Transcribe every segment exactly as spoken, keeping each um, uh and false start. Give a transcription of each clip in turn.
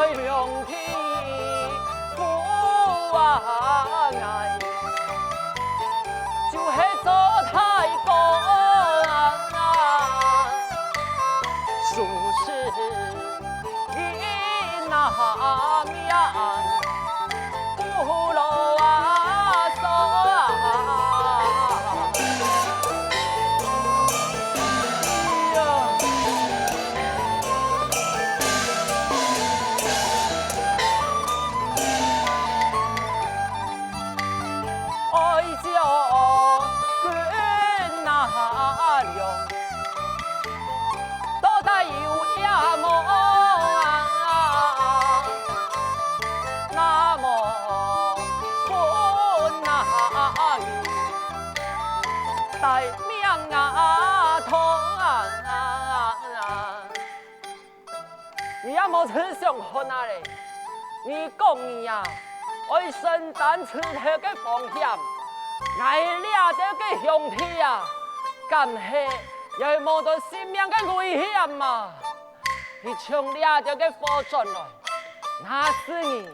兩地父啊，𠊎就係做大哥啊，收拾你那面。 不老啊，嫂啊！哎呀！哀叫君哪量， 到底有也無啊？那麼分哪一帶命啊痛啊？你也無曾想看啊咧！你講你啊，愛承擔自頭个風險，𠊎這兜个兄弟啊，敢係也會冒著性命个危險嘛？ 你搶這兜个貨轉來，若係你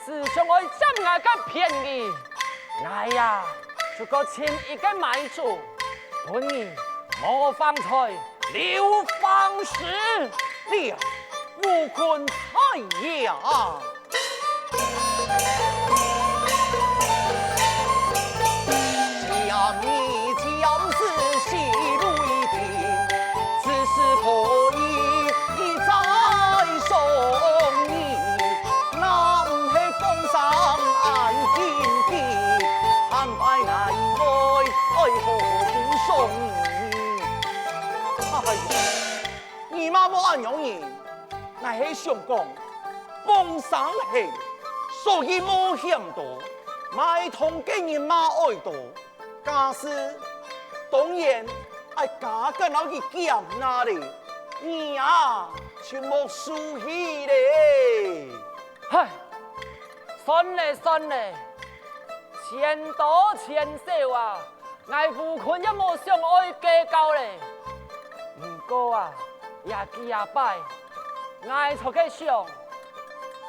只想愛佔𠊎个便宜，𠊎呀，就過尋一個買主，分你無橫財，留橫市，了無困大呀。 哎呀，你嘛莫恁樣呢！𠊎係想講，放生係，所以冒險多，買糖个人嘛愛多，假使當然愛加減摎佢減哪咧，你啊，就莫輸氣咧。嗨，算咧算咧，錢多錢少啊， 𠊎無困也無想愛計較咧。毋過啊，這幾下擺，𠊎著个想，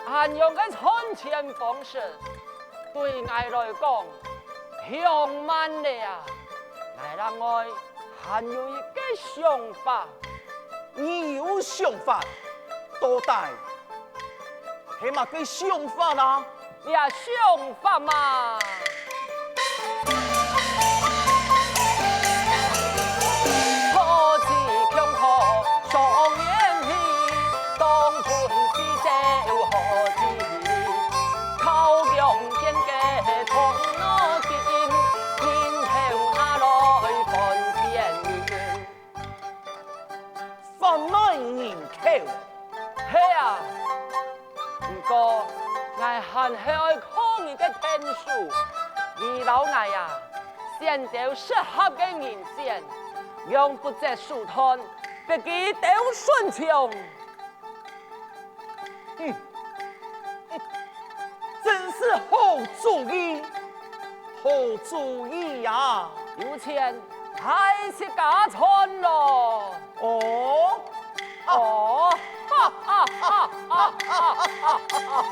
恁樣个賺錢方式，對𠊎來講，忒慢咧啊！𠊎另外還有一個想法。你有想法？到底 係麼个想法啊？這想法嘛！販賣人口。係啊，毋過𠊎還係愛靠你个天數，你摎𠊎啊，選兜適合个人選，用不擇手段，逼佢兜順從。 哼，哼，真是好主意，好主意呀！有錢大自家賺囉！哦，哦，哈哈哈哈哈哈哈哈！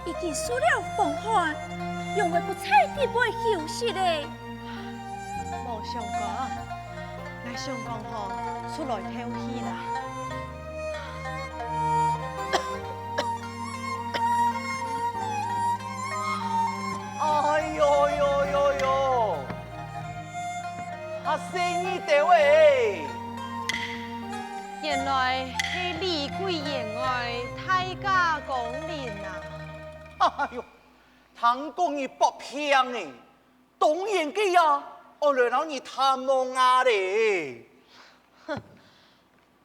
已經受了風寒，仰會不在地背休息咧？無相干，𠊎相公吼，出來透氣啦。哎喲喲喲喲！ 嚇死你兜欸！原來係李貴員外大駕光臨啊！哎喲，聽講你發病欸，當然个啊，愛來摎你探望啊咧。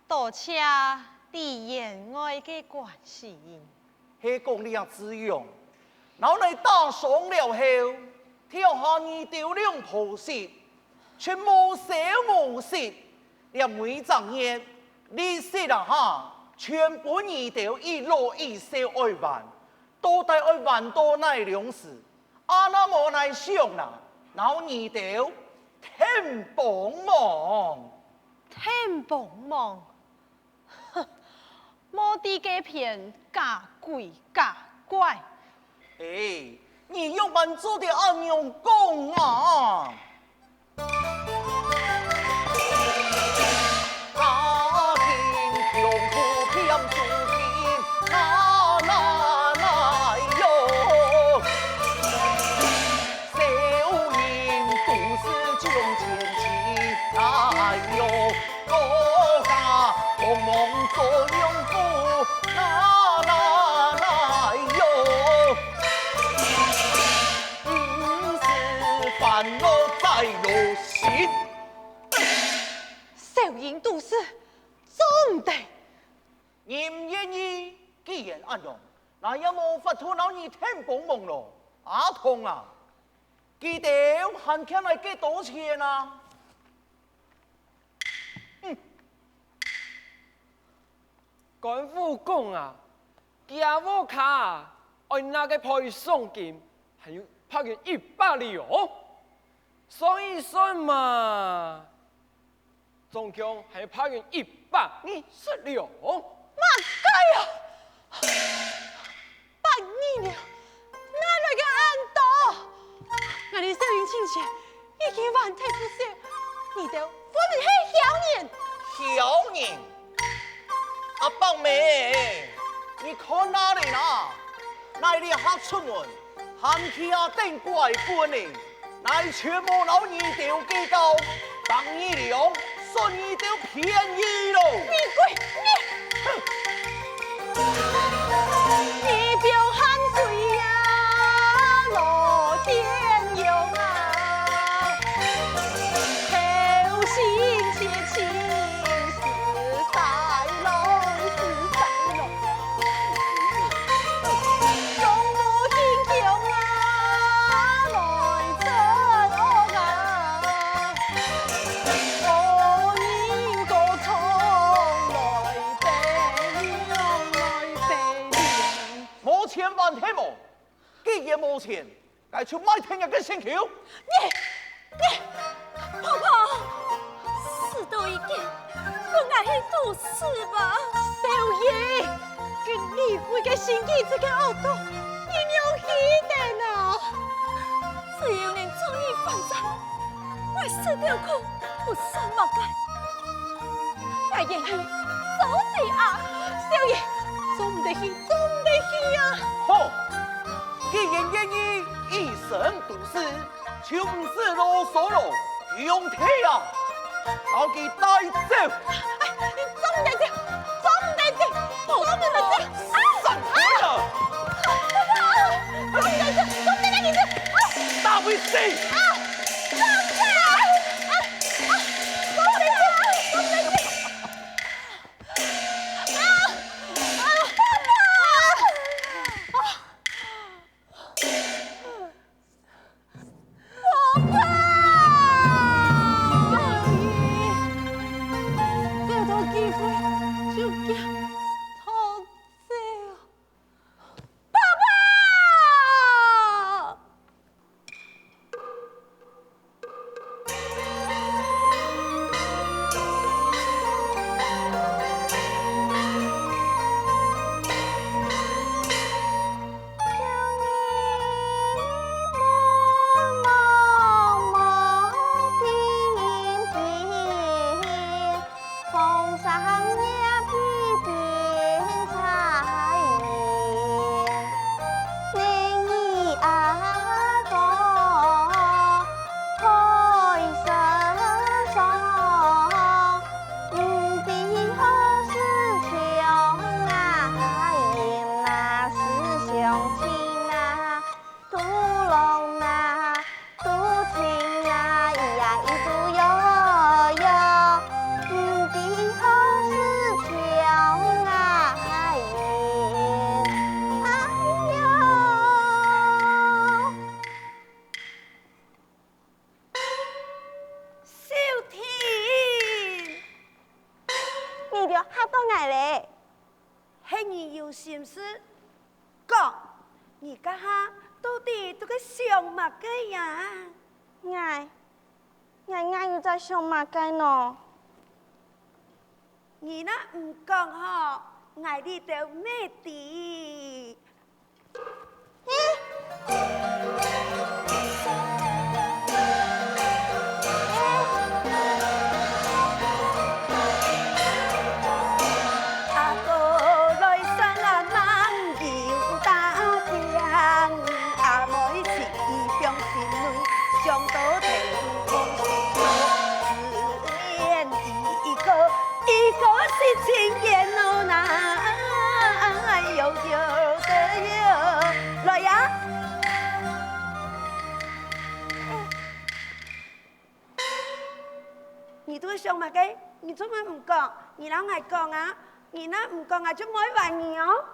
多謝李員外个關心。 係講這樣子樣，摎你打傷了後，頭下你兜兩婆媳，全無消無息，這每隻月利息啊哈，全分你兜一老一少愛還，到底愛還到哪量時？啊，那無奈想啦，摎你兜添幫忙。添幫忙？ 莫在該片假鬼假怪。欸，你仰般做得恁樣講啊？ 小人肚屎，做毋得！你毋願意，既然恁樣，𠊎也無法度摎你添幫忙囉。阿痛啊，佢兜還欠𠊎幾多錢啊？嗯。 官府講啊，厥屋下愛納个賠償金還有百元一百兩，算一算嘛，總共還有百元一百二十兩。麼个啊！ 百二兩，哪來个恁多？𠊎兜小人親戚已經還忒不少，你兜分明係僥人！僥人？阿伯姆，你看哪裡啦？𠊎這下出門，還去啊等拐棍呢。 𠊎全無摎你兜計較，百二兩算你兜便宜囉！你鬼，你！哼！你表汗水呀，落天陽啊，偷心切情，是晒咯，是晒咯。 無錢還忒無？既然無錢， 𠊎就賣忒若个身軀。你，你，婆婆，事到如今，分𠊎去度屎吧。少爺，該李貴个心機，這个惡毒，你仰起得啊？只要能做你反正，𠊎死都苦，不算麼个。 𠊎願意做得啊！少爺，做毋得去，做毋得去啊！好，既然願意以身度死，就毋使囉嗦囉，用忒啊！摎佢帶走！哎，你做毋得走，做毋得走，做毋得走！啊！散開啊！啊！做毋得走，做毋得走！啊！打佢死！啊！放開！啊！ 找到機會就驚逃走。爸爸！三月天边采萍，你与阿哥海山上，不知何时秋啊，迎那思乡情啊。 土龙啊，土情啊，咿呀咿嘟哟哟，不知何时秋啊，哎哟。秀婷，你兜嚇到𠊎咧！係你有心事？ 講，你這下到底在該想麼个呀？𠊎，𠊎，𠊎又在想麼个呢？你若毋講吼，𠊎這兜乜知。 來呀！ 你在該想麼个？你做麼毋講？你摎𠊎講啊！你若毋講，𠊎就愛還你哦！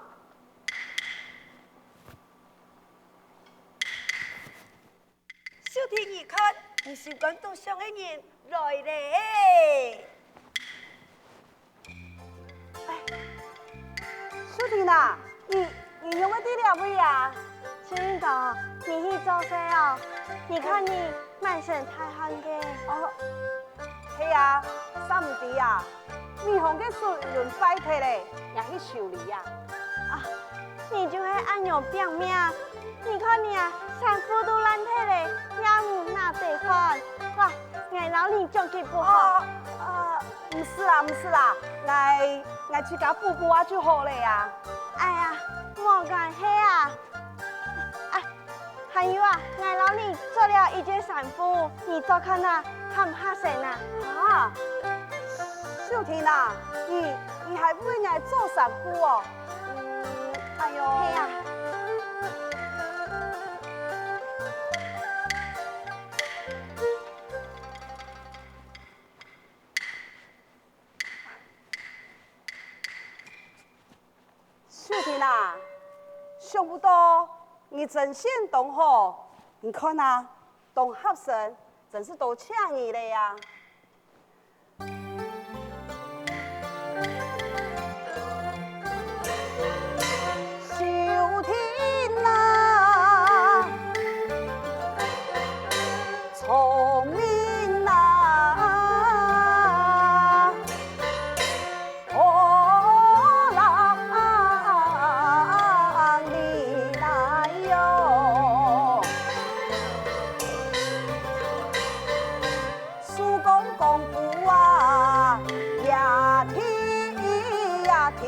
秀婷，你看，你心肝肚想个人來咧！ 秀婷啊，你，你仰會在這位啊？秀婷哥，你去做事哦？你看你滿身大汗个。哦，係啊，煞毋知啊，米行个水輪壞忒咧，也去修理啊。啊，你就係恁樣拚命， 你看你啊，衫褲都爛忒咧，也無拿得換。來，𠊎摎你著幾布好。哦，呃，毋使啦，毋使啦，𠊎，𠊎自家補補啊就好咧啊。哎呀，無關係啊。啊，還有啊，𠊎摎你著了一件衫褲，你著看啊，合毋合身啊？啊，秀婷啊，你，你還為𠊎著衫褲哦？ 嗯，哎喲。係啊。秀婷啊，想不到你針線當好，你看啊，當合身，真係多請你咧啊！ 秀婷啊，聰明啊，好人你來喲。 手工功夫啊，也甜也甜。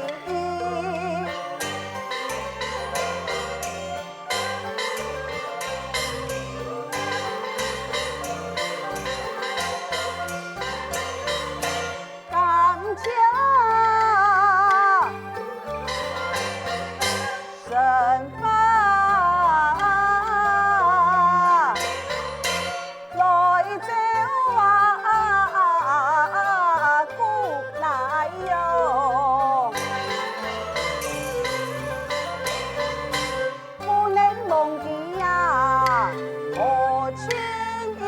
感谢。 生发来走啊，姑奶哟。不能忘记呀，好情谊，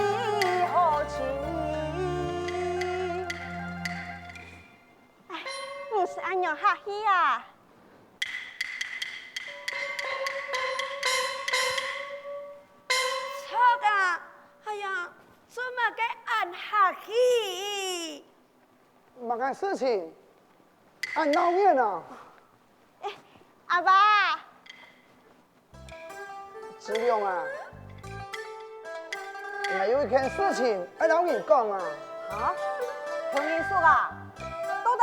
好情谊。 哎，毋使恁樣客氣啊！著啊！哎呀，做麼个恁客氣？麼个事情？恁鬧熱啊！哎，阿爸！ 志勇啊，𠊎有一件事情愛摎你講啊。哈？同你說啊，到底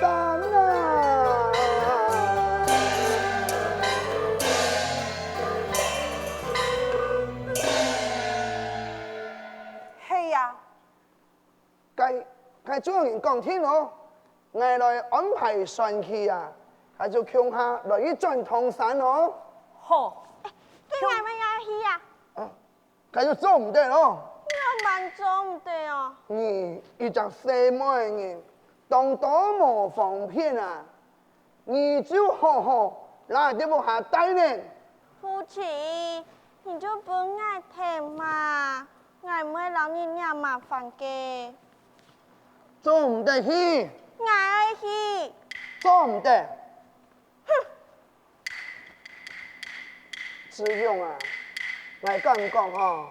山啊！係啊， 該，該主人講定哦，𠊎來安排船去啊，該就共下來去轉唐山哦。好，該𠊎乜也去啊？啊，該就做毋得咯。仰般做毋得哦？你一隻細妹人，當多無方便啊！ 你就好好拉在屋下戴呢。夫妻，你就分𠊎聽嘛，𠊎毋會摎你惹麻煩个。做毋得去。𠊎愛去。做毋得。哼！子勇啊，𠊎敢講吼，